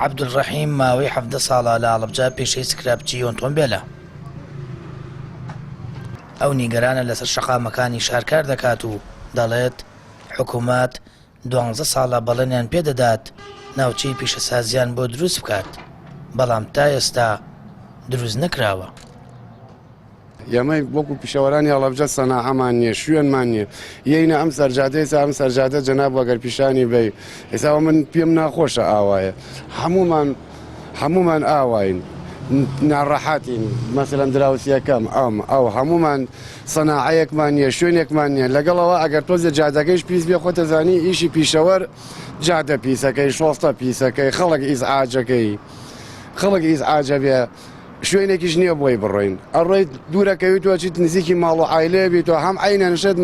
عەبدولڕەحیم ماوەی 17 ساڵە لە هەڵەبجە پیشەی سکرابچی ئۆتۆمبێلە. ئەو نیگەرانە لەسەر شەقامەکانی شار کار دەکات و دەڵێت، حکومەت دوانزە ساڵە بەڵێنیان پێدەدات ناوچەی پیشەسازیان بۆ دروست بکات، بەڵام تا ئێستا دروست نەکراوە. ئێمە وەکو پیشەوەرانی هەڵەبجە سەناعەمان نییە، شوێنمان نییە، یەینە ئەم سەرجادە ئێستا ئەم سەرجادە جەناب وەگەر پیشانی بەی ئێستا من پێم ناخۆشە ئاوایە هەمومان هەمومان ئاواین ناڕەحەتین مەسەلەن دراوسیەکەم ئەم ئەو هەمومان سەناعەیەکمان نییە شوێنێکمان نییە لەگەڵەوە ئەگەر تۆزێ جادەکەیش پیس بێ خۆتەزانی ئیشی پیشەوەر جادە پیسەکەی شۆستە پیسەکەی خەڵک ئیزعاجەکەی خەڵک ئیزعاجە بێ شوێنێکیش نییە بۆی بڕۆین ئەڕۆیت دوورەکەویت و ئەچیت نزیکی ماڵ و عایلەیە بیت و هەم عەینەن شت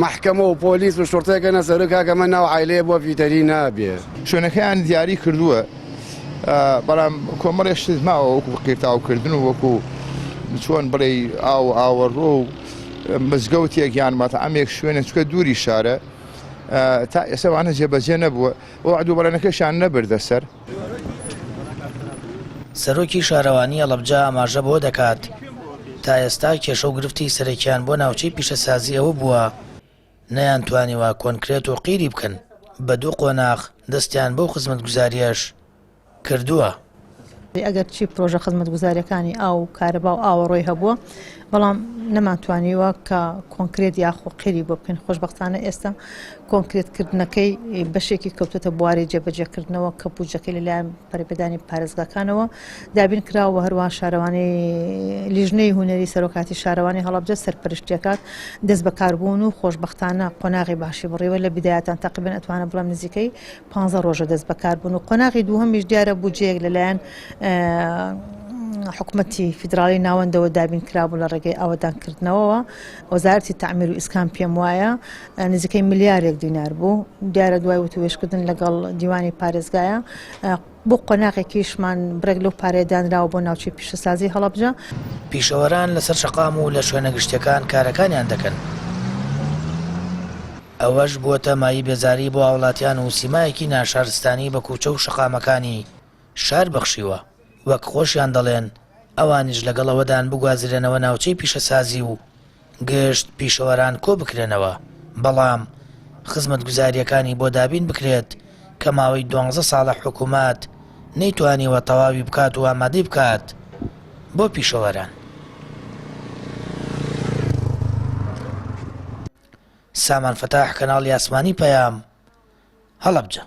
مەحکەمە و پۆلیس و شوڕتەیەکە نەسەر و کاکە ئەمە ناو عایلەیە بۆ فیتەری نابێ. شوێنەکەیان دیاری کردووە بەڵام کۆمەڵێ شت ماوە وەکو قیرتاوکردن و وەکو چۆن بڵێی ئاو و ئاوەڕۆ و مزگەوتێک یان مەتعەمێک شوێنە چکە دووری شارە تا ئێستا وانە جێبەجێ نەبووە وەعد و بەڵێنەکەشیان نەبردە سەر. سەرۆکی شارەوانی هەڵەبجە ئاماژە بەوە دەکات، تا ئێستا کێشە و گرفتی سەرەکیان بۆ ناوچەی پیشەسازی ئەوە بووە نەیانتوانیوە کۆنکرێت و قیری بکەن، بە دوو قۆناغ دەستیان بەو خزمەتگوزارییەش کردووە. ئەگەرچی پرۆژە خزمەتگوزارییەکانی ئاو و کارەبا و ئاوەڕۆی هەبووە، بەڵام نەمانتوانیوە کە کۆنکرێت یاخۆ قیری بۆ بکەین، خۆشبەختانە ئێستا کۆنکرێتکردنەکەی بەشێکی کەوتووەتە بواری جێبەجێکردنەوە کە بودجەکەی لەلایەن پەرەپێدانی پارێزگاکانەوە دابین کراوە و هەروەها شارەوانی لیژنەی هونەری سەرۆکاتی شارەوانی هەڵەبجە سەرپەرشتیەکات دەست بەکاربوون و خۆشبەختانە قۆناغی باشی بڕیوە لە بدایەتان تەقریبەن ئەتوانم بڵێم نزیکەی پانزە ڕۆژە دەست بەکاربوون و قۆناغی دووهەمیش دیارە بودجەیەک لەلایەن حکومەتی فیدراڵی ناوەندەوە دابین کرابوو لە ڕێگەی ئاوەدانکردنەوەوە وەزارەتی تەعمیر و ئیسکان پێم وایە نزیکەی ملیارێک دینار بوو دیارە دوای وتوێژکردن لەگەڵ دیوانی پارێزگایە بۆ قۆناغێکیشمان بڕێک لەو پارەیە دانراوە بۆ ناوچەی پیشەسازی هەڵەبجە. پیشەوەران لەسەر شەقام و لە شوێنە گشتیەکان کارەکانیان دەکەن، ئەوەش بووەتە مایەی بێزاری بۆ هاوڵاتیان و سیمایەکی ناشارستانی بە کوچە و شەقامەکانی شار بەخشیوە، وەک خۆشیان دەڵێن ئەوانیش لەگەڵ ئەوەدان بگوازرێنەوە ناوچەی پیشەسازی و گشت پیشەوەران کۆبکرێنەوە، بەڵام خزمەتگوزارییەکانی بۆ دابین بکرێت کە ماوەی دوانزە ساڵە حکومەت نەیتوانیوە تەواوی بکات و ئامادەی بکات بۆ پیشەوەران. سامان فەتاح، کەناڵی ئاسمانی پەیام، هەڵەبجە.